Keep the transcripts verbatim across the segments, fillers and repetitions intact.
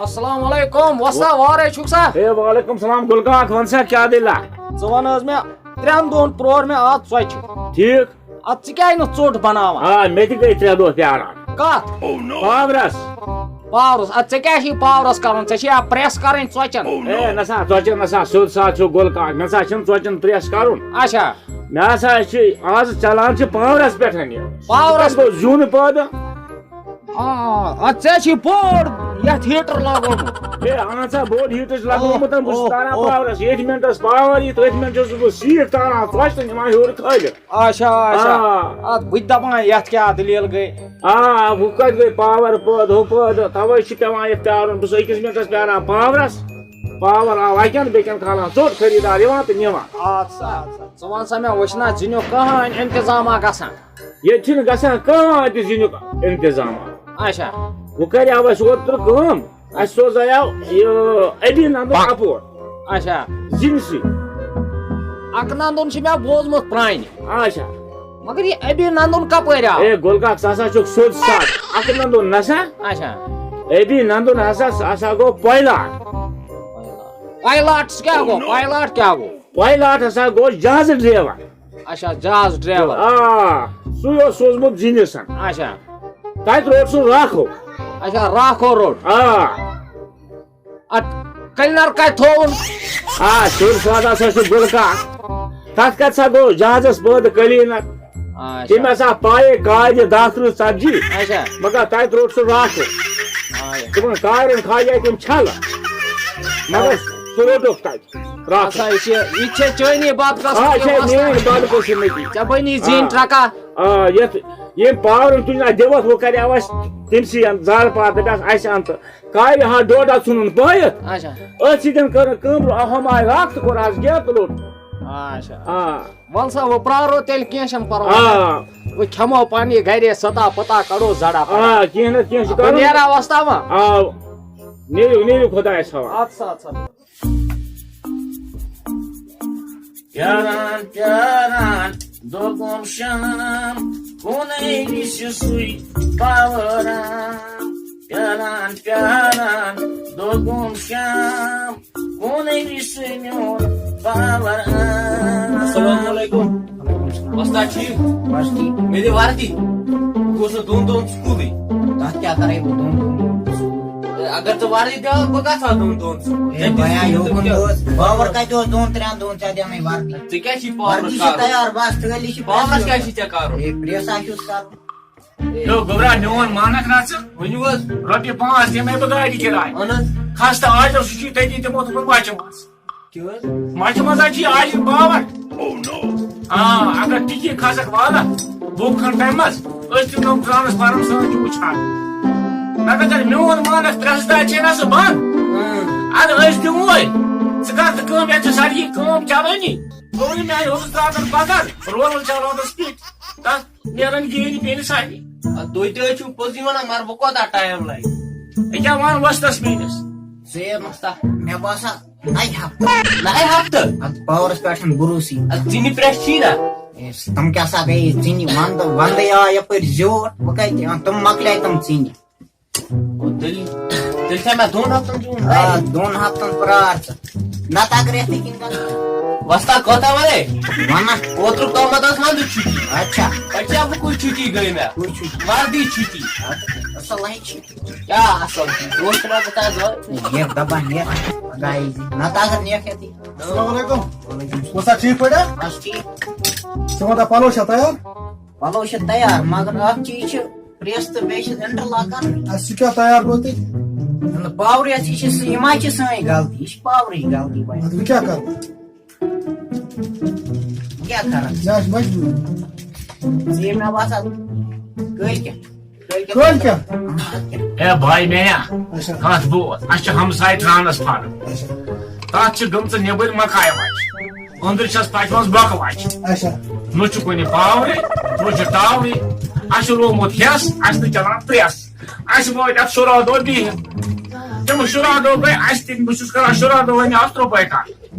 السلام علیکم، وۄستا وارے چھُکھ سا؟ ہے، وعلیکم سلام، گُل کاک، وَن سا، کیٛاہ دٔلیٖلہ؟ ژٕ وَن حظ مےٚ، ترٛٮ۪ن دۄہَن پرٛور مےٚ آز ژۄچہِ۔ ٹھیٖک۔ اَدٕ ژٕ کیٛازِ نہٕ ژوٚٹ بَناوان؟ آ، مےٚ تہِ گٔے ترٛےٚ دۄہ پیٛاران۔ کَتھ؟ پاورَس۔ پاورَس؟ اَدٕ ژےٚ کیٛاہ چھُے پاورَس کَرُن؟ ژےٚ چھے اَتھ پرٛٮ۪س کَرٕنۍ ژۄچَن۔ ہے، نہ سا، ژۄچَن نہ سا، سیوٚد سادٕ چھُ گُل کاک، مےٚ سا چھُنہٕ ژۄچَن پرٛٮ۪س کَرُن۔ اچھا۔ مےٚ ہسا چھِ آز چلان چھِ پاورس پٮ۪ٹھ یہِ۔ پاورس؟ گوٚو زیُن پٲدٕ۔ آ، آ، ژےٚ چھی بوٚڑ یتھ ہیٹر لگومُت۔ ہے، اہن سا، بوٚڑ ہیٹر چھُ لگومُت، اوہ، بہٕ چھُس اوہ، تاران اوہ۔ پاورس، ییٚتھۍ منٹس پاور یی، تٔتھۍ منٹس چھُس بہٕ سیٖٹ تاران ژۄچہِ تہٕ نِوان ہیوٚر کھٲلِتھ۔ اچھا، اچھا۔ آ۔ اتھ بہٕ تہِ دپان، یتھ کیٛاہ دٔلیٖل گٔے؟ آ، ہُہ کتہِ گٔے پاور پٲدٕ، ہُہ پٲدٕ، توے چھُ پٮ۪وان یتھ پیارُن، بہٕ چھُس أکِس منٹس پیاران پاورس۔ پاور آو اکٮ۪ن بیٚکٮ۪ن کھالان ژوٚٹ، خریٖدار یِوان تہٕ نِوان۔ اَدٕ سا، اَدٕ سا۔ ژٕ وَن سا مےٚ، وۄنۍ چھُنہ زِنیُک کٕہٕنۍ اِنتظامہ گژھان؟ ییٚتہِ چھُنہٕ گژھان کٕہٕنۍ تہِ زِنیُک اِنتظامہ۔ اچھا۔ وۄنۍ کریاو اَسہِ اوترٕ کٲم، اَسہِ سوزایاو یہِ ابی نندُن اَپور۔ اچھا۔ زِنہِ سۭتۍ۔ اَکہٕ نندُن چھُ مےٚ بوٗزمُت پرٛانہِ۔ اچھا۔ مگر یہِ ابی نندُن کپٲرۍ آو؟ اے گُل کاک، ژٕ ہسا چھُکھ سیوٚد سادٕ۔ اَکہٕ نندُن نسا۔ اچھا۔ ابی نندُن ہسا، سُہ ہسا گوٚو پایلاٹ۔ پایلاٹ کیٛاہ گوٚو؟ پایلاٹ کیٛاہ گوٚو؟ پایلاٹ ہسا گوٚو جہازٕ ڈرایور۔ اچھا، جہاز ڈرایور۔ آ، سُے اوس سوٗزمُت زِنِسن۔ اچھا۔ تتہِ روٚٹ سُہ راکھو۔ اچھا، راکھو روٚٹ۔ آ۔ اتھ کلینر کتہِ تھووُن؟ آ، سیوٚد سادٕ ہسا چھُ گُل کاک۔ تتھ کتہِ سا گوٚو جہازس پٲدٕ کلینر؟ اچھا۔ تٔمۍ ہسا پایے کاجہِ دہ ترٕٛہ ژتجی۔ اچھا۔ مگر تتہِ روٚٹ سُہ راکھو۔ اچھا۔ تِمن کارن کھاجے تِم چھلہٕ۔ مگر سُہ روٚٹُکھ تتہِ۔ راتھ۔ ہسا، یہِ چھِ، یہِ چھِ چٲنی بدقسمتی آ، چھِ وۄستان۔ میٲنۍ بدقسمتی۔ ژےٚ بنی زِنۍ آ۔ ٹرکا۔ آ، یتھ، ییٚمۍ پاورن تُج نہ دِوتھ، وۄنۍ کریاو اَسہِ تٔمۍ سٕے ان زارٕ پار، دپیس اَسہِ ان تہٕ کارِ ہا ڈوڈا ژھُنُن پٲیِتھ۔ اچھا۔ أتھۍ سۭتۍ کٔر کٲم، ہُم آیہِ راتھ تہٕ کوٚر حظ گیپ لوٚٹ۔ اچھا۔ آ۔ وَل سا، وۄنۍ پرٛارو تیٚلہِ، کینٛہہ چھُنہٕ پرواے۔ آ۔ وۄنۍ کھٮ۪مو پننہِ گرے ستا پتا، کڑو زڑا پڑا۔ آ، کینٛہہ نتہٕ کینٛہہ چھُ بہٕ کرُن۔ نیرا وۄستامہ۔ آ، نیٖرِو، نیٖرِو خۄدایَس حوالہٕ۔ اَدٕ سا، اَدٕ سا۔ پیاران پیاران دوٚگُم شام، کُنُے وِسہِ سُے پاوران۔ پیاران پیاران دوٚگُم شام، کُنُے وِسہِ میون پاوران۔ السلام علیکم۔ وۄستا ٹھیٖک؟ بس ٹھیٖک۔ مےٚ دِ وردی۔ بہٕ گوٚژھ نہٕ دۄن دۄہن سکوٗلٕے۔ تتھ کیٛاہ کرے بہٕ دۄن دۄہن؟ اگر ژٕ وردی دِوان، بہٕ گژھٕ ہا دۄن دۄہن سکوٗل۔ ہے، ژےٚ دِ بیا، سکوٗل یوکُن تہٕ کیٛاہ؟ دۄہس پاور کتہِ اوس دۄن ترٛٮ۪ن دۄہن؟ ژےٚ دِمے وردی۔ ژےٚ کیٛاہ چھُے پاورس وردی چھِ کرُن؟ تیار، بس ترٛٲلی چھِ پاورس پرٛٮ۪س۔ کیٛاہ چھُے ژےٚ کرُن؟ ہے، پرٛٮ۪س ہا چھُس کرُن۔ یو گوٚبرا، میون مانکھ نا ژٕ؟ ؤنِو حظ۔ رۄپیہِ پانٛژھ دِمے بہٕ گاڑِ کِراے۔ اہن حظ۔ خستہٕ آز سُہ چھُے تٔتی دِمو تہٕ بہٕ بچہٕ منٛز۔ کیٛاہ حظ؟ مچہِ منٛز ہا چھِ آز یہِ پاور۔ آ، اگر ٹِکی کھسکھ والہ، وُہ کھنٛڈ تَمہِ منٛز، أسۍ تہِ دِمو ٹرانسفارم سۭتۍ چھُ وٕچھان۔ مگر ژےٚ میون مانکھ پرٛٮ۪س دارِ چھے نہ سُہ بنٛد۔ اۭں۔ اَدٕ أسۍ دِموے۔ ژٕ کر تہٕ کٲم، یَتھ چھِ ساری کٲم چلٲنی۔ گوٚو نہٕ میٛانہِ حُسہٕ ترٛاوان پَتھر، روزان چھا روزس پیٚٹھۍ۔ تَتھ نیران گیٖنۍ پیٚنہِ سارے۔ آ، تُہۍ تہِ حظ چھِو پوٚزُے وَنان، مگر وۄنۍ کوتاہ ٹایم لَگہِ؟ یہِ کیٛاہ وَن وۄستَس میٛٲنِس؟ ژیر مَستا۔ مےٚ باسان، نَیہِ ہفتہٕ۔ نَیہِ ہفتہٕ؟ اَتھ پاورَس پٮ۪ٹھ چھُنہٕ بروسٕے۔ اَدٕ ژِنہِ پرٛٮ۪س چھی نا؟ ہے، تِم کیٛاہ سا گٔیے ژِنہِ؟ وَندٕ، وَندَے آو یَپٲرۍ زیوٗٹھ، وۄنۍ کَتہِ اَنہٕ؟ تِم مۄکلے تِم ژِنہِ۔ گوٚو تیٚلہِ، تیٚلہِ چھا مےٚ دۄن ہفتن دیُن؟ آ، دۄن ہفتن پرٛار ژٕ۔ نتہٕ اگر یِتھٕے کِنۍ گژھِ۔ وۄستا کوتاہ وَنے؟ وَنہ۔ اوترُک تامَتھ ٲس وَندٕ چھُٹی۔ اچھا۔ پَتہٕ چھا وۄنۍ کُس چھُٹی گٔے مےٚ؟ کُس چھُٹی؟ وردی چھُٹی۔ اَصٕل ہے چھُٹی۔ کیٛاہ اَصٕل چھُٹی؟ دوس چھُنہ گژھان زٕ۔ یَتھ دَبان یَتھ۔ پَگاہ یی زِ۔ نتہٕ اگر نِکھ یَتھ یی۔ السلام علیکم۔ وعلیکم السلام۔ وۄستا ٹھیٖک پٲٹھۍ ہا؟ بَس ٹھیٖک۔ ژٕ وَنتا پَلو چھا تیار؟ پَلو چھِ تیار، مگر اَکھ چیٖز چھِ، پرٛٮ۪س تہٕ بیٚیہِ چھِ انٹرلاک کرٕنۍ۔ اَدٕ سُہ کیٛاہ تیار گوٚو تیٚلہِ؟ مطلب، پاورٕے یَتھ، یہِ چھِ سُہ، یِم حظ چھِ سٲنۍ غلطی، یہِ چھِ پاورٕچ غلطی وۄنۍ۔ اَدٕ وۄنۍ کیٛاہ کَرو؟ کیٛاہ کَرو؟ یہِ حظ چھِ مجبوٗری۔ ژٕ یہِ مےٚ باسان، کٲلۍ کیٛاہ؟ کٲلۍ کیٛاہ؟ اے بھاے میٛانہِ، اچھا۔ کَتھ بوز، اَسہِ چھِ ہمساے ٹرانسفارم۔ اچھا۔ تَتھ چھِ گٔمژٕ نیٚبٕرۍ مکاے وَچہِ۔ أنٛدرٕ چھَس پَچہِ منٛز بۄکہٕ وَچہِ۔ اچھا۔ نہ چھُ کُنہِ پاورٕے، نہ چھُ ٹاورٕے۔ اَسہِ چھُ لوگمُت ہٮ۪س، اَسہِ نہٕ چَلان پرٛٮ۪س۔ اَسہِ وٲتۍ اَتھ شُراہ دۄہ بِہِتھ۔ تِم شُراہ دۄہ گٔے اَسہِ تہِ، بہٕ چھُس کَران شُراہ دۄہ وۄنۍ اَتھ ترٛوپَے کَتھ۔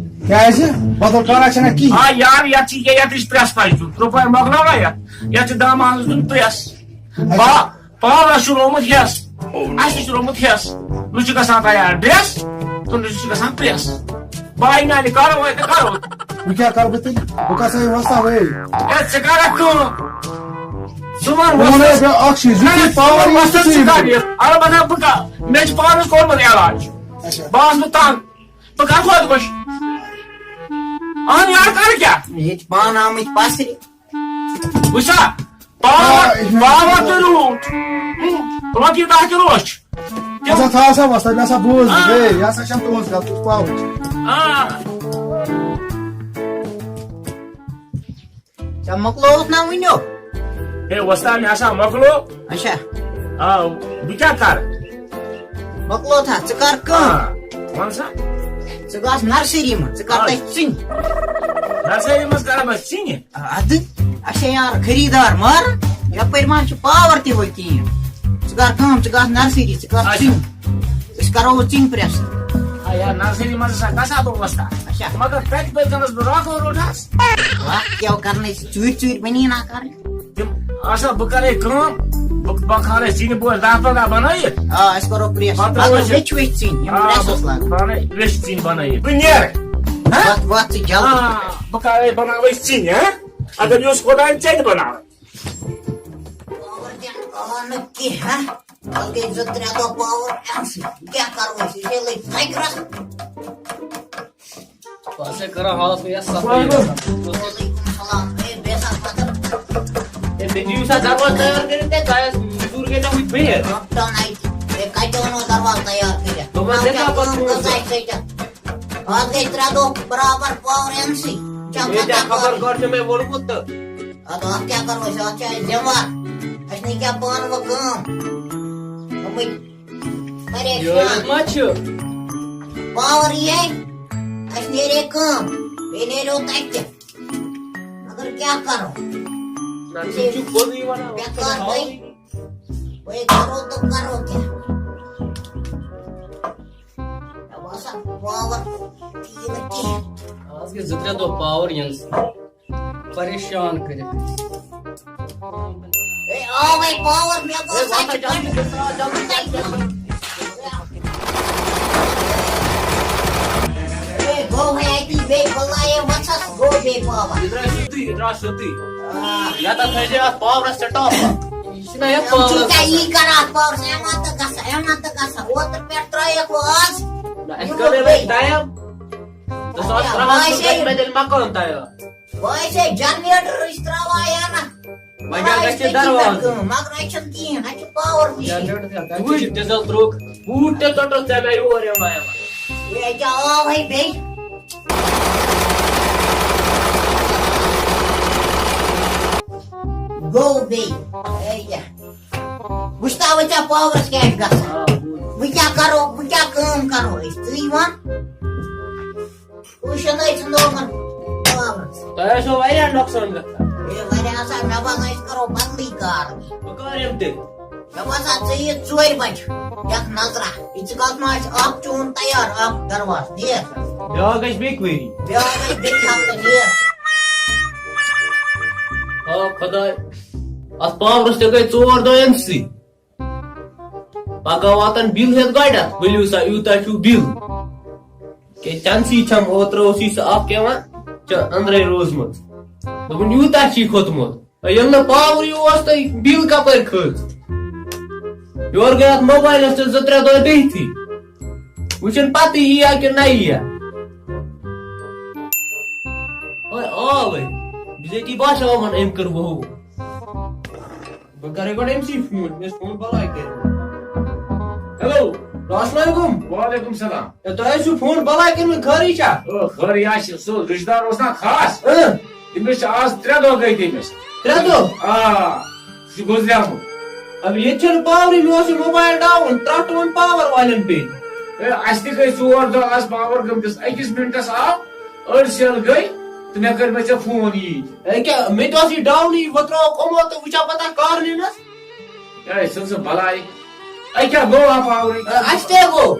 کیٛازِ؟ بدل کارا چھَنہ کِہیٖنۍ؟ آ یار، یَتھ چھِ یہِ، یَتھ چھِ پرٛٮ۪س پَچہِ دیُن۔ ترٛوپَے مۄکلاونا یَتھ؟ یَتھ چھِ دامانَس دیُن پرٛٮ۪س۔ اچھا۔ با-، پاورَس چھُ لوگمُت ہٮ۪س۔ اَسہِ چھُ روٚمُت ہٮ۪س۔ نہ چھُ گژھان تیار ڈرٛٮ۪س تہٕ نہ چھُ گژھان پرٛٮ۪س۔ بھائی میٛانہِ کرو ہے تہٕ کرو۔ وۄنۍ کیٛاہ کرٕ بہٕ تیٚلہِ؟ بہٕ کَسا یہِ وۄستہٕ وَے؟ ہے، ژٕ کَرکھ کٲم۔ ژٕ وَن بہٕ وَنَے وۄستَس۔ ژےٚ اَکھ چیٖز، یُتھُے نہ، ژٕ پاوَر وَن یی وۄستَس، ژٕ ژٕ کَر یہِ۔ یہِ؟ اَلبتہ بہٕ کَرٕ، مےٚ چھُ پانَس کوٚرمُت علاج۔ اچھا۔ بہٕ آس نہٕ تنٛگ۔ بہٕ کَرٕ خۄدکٔشی۔ اَہَن یارٕ، کَرٕ کیٛاہ؟ ییٚتہِ پانہٕ آمٕتۍ پَسرِ۔ وٕچھا، پاوَر، آ، یہِ چھُ پاوَر تہِ روٗد۔ رۄپیہِ دَہ تہِ روچھ۔ تِم اَسا تھاو سا وۄستہٕ، مےٚ سا بوز، آ۔ ہے، یہِ ہسا چھَم تُہٕنٛز غلطی، یُس پاوَر چھُ۔ آ۔ ژےٚ مۄکلووُتھ نا وٕنیُک؟ ہے وۄستا، مےٚ ہسا مۄکلو۔ اچھا۔ آ، بہٕ کیٛاہ کَرٕ؟ مۄکلووُتھ ہا، ژٕ کَر کٲم۔ آ، وَن سا۔ ژٕ گژھ نرسٔری منٛز، ژٕ کَر آ۔ تَتہِ ژِنہِ۔ نرسٔری منٛز کَرا بہٕ ژِنہِ؟ اَدٕ، اَسہِ چھِ یارٕ خریٖدار ماران، یَپٲرۍ ما چھُ پاوَر تہِ وۄنۍ کِہیٖنۍ۔ ژٕ کَر کٲم، ژٕ گژھ نرسٔری، ژٕ کَر اچھا۔ ژِنہِ۔ أسۍ کَرو وۄنۍ ژِنہِ پرٛٮ۪س۔ آ، یارٕ، نرسٔری منٛز ہسا گژھٕ ہا بہٕ وۄستا۔ اچھا۔ مگر تَتہِ پَزِ گژھنَس بہٕ راکھو روٚٹہَس۔ وَتھ کیٛاہ کَرنَے، ژٕ ژوٗرِ ژوٗرِ بَنی نا کَرٕنۍ۔ تِم آسا، بہٕ کَرے کٲم، بہٕ، بہٕ کھالے ژِنہِ بوج دَہ پَنٛداہ بَنٲیِتھ۔ آ، أسۍ کَرو پرٛٮ۪س۔ پَتہٕ پَتہٕ ترٛاوو أسۍ۔ ویٚچھِ ویٚچھِ ژِنہِ، یِم آ، پرٛٮ۪سَس بہٕ لاگو۔ پانَے ویٚچھِ ژِنہِ بَنٲیِتھ۔ بہٕ نیرٕ۔ ہہ؟ وَتھ، وَتھ ژٕ جلدی۔ آ، بہٕ کَرے بَناوَے ژِنہِ، ہہ؟ اگر یہِ اوس خۄدایَن ژےٚ تہِ بَناوَے۔ پاوَر تہِ آو نہٕ کینٛہہ، ہہ؟ اَتھ گٔے زٕ ترٛےٚ دۄہ پاوَر یِنسٕے۔ کیٛاہ کَرو أسۍ؟ أسۍ ہے لٔگۍ فَجرَس۔ بہٕ ہسا کران حالس منٛز یتھ صفٲیی۔ وعلیکم السلام۔ ہے، بیٚیہِ سا مطلب۔ ہے، مےٚ دِیِو سا دروازٕ تیار کٔرِتھ، ہے، تۄہہِ ٲس مٔزوٗر گٔے مےٚ وٕنہِ بِہِتھ۔ ڈاکٹر نایٹ، ہے، کَتہِ اوٚنوٕ دروازٕ تیار کٔرِتھ؟ دوٚپمَے، ژےٚ کیٛاہ پَتہٕ کٲم ووٚن؟ کٔژ آسہِ ژےٚ؟ اَتھ گٔے ترٛےٚ دۄہ برابر پاور یِنسٕے۔ ژےٚ ہے، ژےٚ کَتھ خبر پاورٕے؟ کَر چھُ مےٚ ووٚنمُت تہٕ۔ اَدٕ اَتھ کیٛاہ کَرو أسۍ؟ اَتھ چھِ اَسہِ ذِمہٕ وار۔ اَسہِ نہٕ کیٛاہ پانہٕ وۄنۍ کٲم۔ دوٚپمَے، پریشان۔ یہِ ما چھُ؟ پاور یی، اَسہِ نیرے کٲم، بیٚیہِ نیرو تَتہِ تہِ۔ مگر کیٛاہ کرو؟ نہ، یہِ چھُ پوٚزُے وَنان، بے کار گٔے۔ وۄنۍ کرو تہٕ کرو کیٛاہ؟ مےٚ باسان پاور یی نہٕ کِہیٖنۍ۔ آز گٔے زٕ ترٛےٚ دۄہ پاور یِنہٕ سۭتۍ۔ پریشان کٔرِتھ۔ اے، آو وۄنۍ پاور، مےٚ گوٚو ہے، وۄنۍ سا سا جلدی، جلدی، جلدی، جلدی۔ اے، گوٚو وۄنۍ اَتی بیٚیہِ بَلایے وَژھَس، گوٚو بیٚیہِ پاور۔ یہِ درٛاو سیوٚدُے، یہِ درٛاو سیوٚدُے۔ آ۔ یَتھ ہا تھٲیزِ اَتھ پاورَس سِٹاپ۔ یہِ چھُنہ یَتھ یِم چھِو پاورَس ژےٚ آسان۔ یی کَران اَتھ پاورَس، یِمَن تہٕ گژھان، یِمَن تہٕ گژھان۔ اوترٕ پٮ۪ٹھ ترٛٲیِکھ وۄنۍ آز۔ نہ، اَسہِ یِمو کٔر نہٕ بیٚیہِ۔ ٹایم۔ زٕ ساس ترٛواہَس منٛز گژھِ مےٚ تیٚلہِ مکان تیار۔ وۄنۍ ٲسۍ أسۍ جنریٹر أسۍ ترٛاوان یا نہ؟ وۄنۍ کیٛاہ گژھِ وۄنۍ ٲسۍ تٔتی پٮ۪ٹھ دروازٕ؟ کٲم، مگر اَسہِ چھُنہٕ کِہیٖنۍ، اَسہِ چھُ پاور مِشیٖن۔ جنریٹر چھا؟ تَتہِ چھُ ڈیٖزل درٛوگ، بوٗٹ تہِ ژوٚٹُتھ ژےٚ مےٚ یور یِوان یِوان۔ ہے، أکیٛاہ آو ہے بیٚیہِ۔ گوٚو بیٚیہِ۔ ہے، یہِ۔ وٕچھتاوَے ژےٚ پاورَس کیٛاہ چھُ گژھان۔ آ، بوٗز۔ وۄنۍ کیٛاہ کَرو، وۄنۍ کیٛاہ کٲم کَرو أسۍ؟ ژٕے وَن۔ وٕچھِو نہٕ أسۍ ژھٕنو یِمَن پاورَس۔ تۄہہِ آسیو واریاہ نۄقصان گژھان۔ ہے، واریاہ آسان، مےٚ باسان، أسۍ کَرو بدلٕے کار۔ بہٕ کَر یِمہٕ تیٚلہِ؟ مےٚ باسان، ژٕ یہِ ژورِ بَجہِ یَتھ نظرا۔ یہِ ژٕ کَتھ ما آسہِ اَکھ چون تیار، اَکھ دروازٕ، نیر۔ بیٛاکھ گژھِ بیٚکہِ ؤری۔ بیٛاکھ گژھِ بیٚکہِ ہفتہٕ، نیر۔ آ، خۄداے، اَتھ پاورَس تہِ گٔے ژور دۄہ أمۍ سٕے۔ پگاہ واتن بِل ہٮ۪تھ گۄڈٮ۪تھ، ؤلِو سا، یوٗتاہ چھُو بِل؟ کیٛازِ چانسٕے چھَم، اوترٕ اوسُے سُہ اکھ کیٛاہ وَن، ژےٚ أنٛدرَے روٗزمٕژ۔ دوٚپُن، یوٗتاہ چھی کھوٚتمُت۔ ییٚلہِ نہٕ پاورٕے اوس، تہٕ بِل کَپٲرۍ کھٔژ؟ یورٕ گٔے اَتھ موبایلَس تہِ زٕ ترٛےٚ دۄہ بِہتھٕے۔ وٕچھُن پَتہٕ یِیا کِنہٕ نہ یِیا۔ اوے، آو وۄنۍ۔ بِذٲتی باسیو یِمَن أمۍ کٔر وۄنۍ ہُہ۔ بہٕ کرے گۄڈٕ أمۍ سٕے فون، مےٚ اوس فون بلاے کٔرمٕژ۔ ہیلو، السلام علیکم۔ وعلیکم السلام۔ ہے، تۄہہِ ٲسِو فون بلاے کٔرمٕژ، خٲرٕے چھا؟ او، خٲرٕے آسہِ، سُہ رِشتہٕ دار اوس نا خاص۔ اۭں۔ تٔمِس چھِ آز ترٛےٚ دۄہ گٔے تٔمِس۔ ترٛےٚ دۄہ؟ آ، سُہ چھُ گُزریومُت۔ اب ییٚتہِ چھُنہٕ پاورٕے، مےٚ اوس یہِ موبایل ڈاوُن، ترٛٹھ ووٚن پاور والٮ۪ن پیٚیہِ۔ ہے، اَسہِ تہِ گٔے ژور دۄہ آز پاور گٔمتِس، أکِس مِنٹَس آو۔ أڑۍ سیل گٔے تہٕ مےٚ کٔر مےٚ ژےٚ فون ییٖتۍ۔ ہے کیٛاہ، مےٚ تہِ اوس یہِ ڈاونٕے، وۄنۍ ترٛووُکھ یِمو تہٕ وۄنۍ چھا پتہ کر نِنَس؟ ہے، ژٕ ژٕ بلاے۔ ہے، کیٛاہ گوٚو ہا پاورٕے؟ اَسہِ تہِ گوٚو۔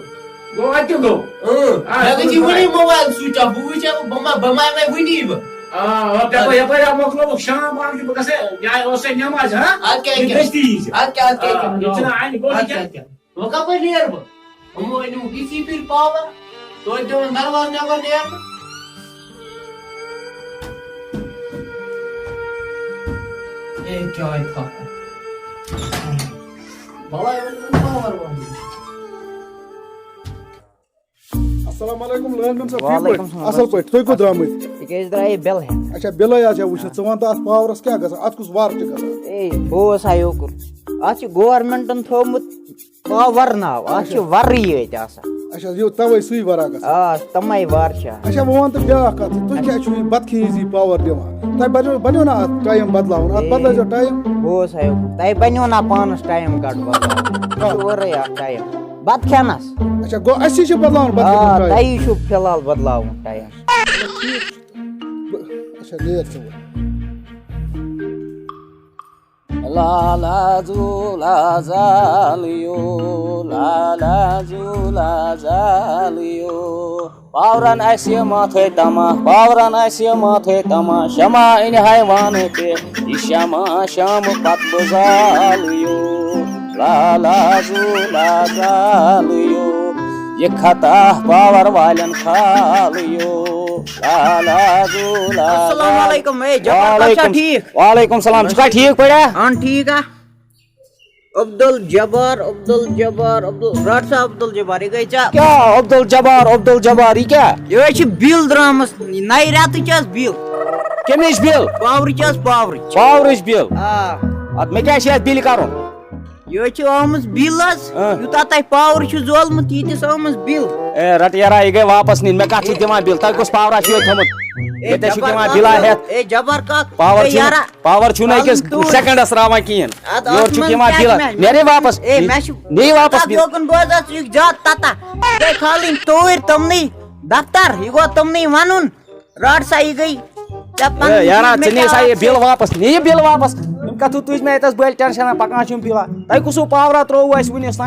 گوٚو، اَتہِ تہِ گوٚو۔ اۭں، آ، مےٚ گٔے گوٚو یہِ وٕنی بلاے۔ موبایل سُچ آف، بہٕ وٕچھے وۄنۍ، بہٕ ما، بہٕ ما یِمَے وٕنی وۄنۍ۔ آ، آ، تَپٲرۍ یَپٲرۍ آو مۄکلووُکھ شام پَہَن کہِ بہٕ گژھٕ، یہِ آیہِ اوس ہے نٮ۪ماز، ہا؟ اَدٕ کیٛاہ، یہِ اَدٕ کیٛاہ؟ گٔژھۍ تہِ یی ژےٚ۔ اَدٕ کیٛاہ، اَدٕ کیٛاہ، آ، اَدٕ کیٛاہ؟ یہِ چھُنہٕ اَنہِ گوٚو اَدٕ کیٛاہ، کیٛاہ؟ اَدٕ کیٛاہ؟ وۄنۍ کَپٲرۍ نیرٕ بہٕ؟ یِمو أنِم ڈی سی پی پاور، توتہِ دِوان دروازٕ نٮ۪بر نیرنہٕ۔ اے چاے پھۄکھ۔ بلاے وۄنۍ یِمن پاور وۄنۍ۔ السلام علیکم لٲن میم صٲب، ٹھیٖک وعلیکم پٲٹھۍ؟ السلام۔ اصل پٲٹھۍ، تُہۍ کوٚت درٛامٕتۍ؟ تِکیٛازِ درٛایے بِل ہٮ۪تھ۔ اچھا، بِلے آسہِ ہا وٕچھِتھ، ژٕ وَن تہٕ اَتھ پاورَس کیٛاہ گژھان، اَتھ کُس وَر چھُ گژھان؟ اے، بہٕ اوس ہا یوکُن۔ اَتھ چھُ گورمنٹَن تھوٚومُت پاور ناو، اَتھ چھُ وَرٕے یٲتۍ آسان۔ اچھا، یہِ تَوَے سُے وَرا گژھان۔ آ، تَمَے وَر چھِ اَتھ۔ اچھا، وۄنۍ وَن تہٕ بیٛاکھ کَتھ، تُہۍ کیٛازِ چھُو یہِ بدخیٖزی پاور دِوان؟ تۄہہِ بَنیو، بَنیو نا اَتھ ٹایم بدلاوُن؟ اَتھ اے، بدلٲیزیو ٹایم۔ بہٕ اوس ہا یوکُن۔ تۄہہِ بنیو نا پانس ٹایم کَڑ بدلاوُن؟ آ۔ اَتھ چھُ اورَے اَکھ ٹایم۔ بَتہٕ کھٮ۪نَس۔ اچھا، گوٚو اَسہِ چھُ بدلاوُن بَتہٕ آ، کھٮ۪نُک ٹایم۔ تۄہی چھُو فی الحال بدلاوُن ٹایم۔ ٹھیٖک چھُ۔ بہٕ، اچھا، نیر ژٕ وۄنۍ۔ لالا زوٗلا زالیو، لالا زوٗلا زالیو۔ پاورن آسہِ ماتھے تما، پاورن آسہِ ماتھے تما، شمع اِنہِ حیوان تہِ، یہِ شمع شام پتہٕ بہٕ زالیو۔ لالا زوٗلا زالیو، یہِ خطا پاور والٮ۪ن کھالیو۔ لالا زوٗلا السلام علیکم، اے جبار، کتھ چھا وعلیکم، ٹھیٖک؟ وعلیکم السلام، ژٕ چھُکھا ٹھیٖک پٲٹھۍ؟ اہن ٹھیٖک ہا۔ عبدالجبار، عبدالجبار، عبدال، رٹ سا عبدالجبار، یہِ گٔے ژےٚ۔ کیٛاہ عبدالجبار، عبدالجبار، یہِ کیٛاہ؟ یہِ حظ چھِ بِل درٛامٕژ، نَیہِ رٮ۪تٕچ حظ بِل۔ کَمِچ بِل؟ پاورٕچ حظ، پاورٕچ۔ پاورٕچ بِل؟ آ۔ اَدٕ مےٚ کیٛاہ چھِ یَتھ بِلہِ کَرُن؟ یہِ حظ چھِ آمٕژ بِل حظ، آ۔ یوٗتاہ تۄہہِ پاور چھُ زولمُت، ییٖتِس آمٕژ بِل۔ اے، رَٹ یارا، یہِ گٔے واپس نِنۍ، مےٚ کَتھ چھِ دِوان بِل؟ تۄہہِ کُس پاورا چھُ ییٚتہِ تھوٚمُت؟ اے، ییٚتہِ چھُ جبار دِوان کَتھ بِلا کرو؟ ہٮ۪تھ۔ اے، جبار کَتھ؟ پاور اے، چھُنہٕ یارا۔ پاور چھُنہٕ أکِس کَلُن توٗرۍ۔ سیکنڈس راوان کِہیٖنۍ۔ اَدٕ یورٕ اَتھ چھُ منٛز دِوان کیٛاہ بِلا۔ چھُ مےٚ؟ نیرے واپس۔ اے، مےٚ چھُ نیرے واپس۔ تَتھ یوکُن بوز، اَتھ چھُ زیادٕ تَتَہ۔ یہِ گٔے کھالٕنۍ توٗرۍ تِمنٕے دفتر، یہِ گوٚو تِمنٕے وَنُن۔ رَٹ سا، یہِ گٔے ژےٚ اے، پَنٕنۍ یارا، چیٖز، مےٚ ژٕ نہِ کیٛاہ سا یہِ آسہِ؟ بِل واپس، نہِ یہِ بِل واپس۔ یِم کَتھٕ تُج مےٚ اَتٮ۪س بٔلۍ ٹٮ۪نشَنہ پَکان چھُم بِلا۔ تۄہہِ کُسُو پاورا ترٛووُ اَسہِ وٕنِس تام؟